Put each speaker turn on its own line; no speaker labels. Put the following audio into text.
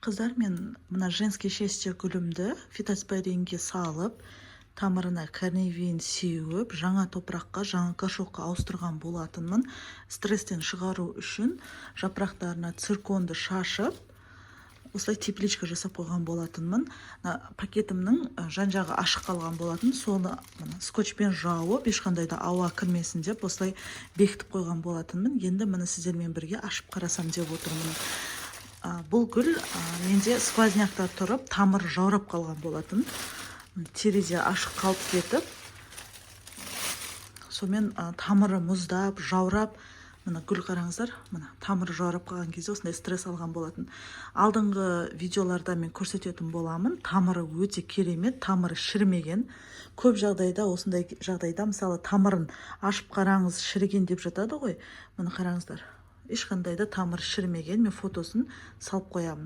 Қыздар, мен мына «Женский счастье» гүлімді фитоспоринге салып, тамырына корневин сеуіп, жаңа топыраққа, жаңа горшокқа ауыстырған болатынмын. Стресстен шығару үшін жапырақтарына цирконды шашып, осылай тепличка жасап қойған болатынмын. Мына пакетімнің жан жағы ашық қалған болатын, соны мына скотчпен жауып, ешқандай да ауа кірмесін деп, осылай бекітіп қойған болатынмын. Енді, міне, сіздермен бірге ашып қарасам деп отырмын. Бұл гүл менде сквознякта тұрып, тамыры жаурап қалған болатын, терезе ашық қалып кетіп, сонымен тамыры мұздап, жаурап. Мына гүл, қараңыздар, мына тамыры жаурап қалған кезде осындай стресс алған болатын. Алдыңғы видеоларда мен көрсететін боламын. Тамыры өте керемет, тамыры шірімеген. Көп жағдайда, осындай жағдайда, мысалы, тамырын ашып қараңыз, шіріген деп жатады ғой. Міне, қараңыздар, ешқандай да тамыры шірімеген. Мен фотосын салып қоямын.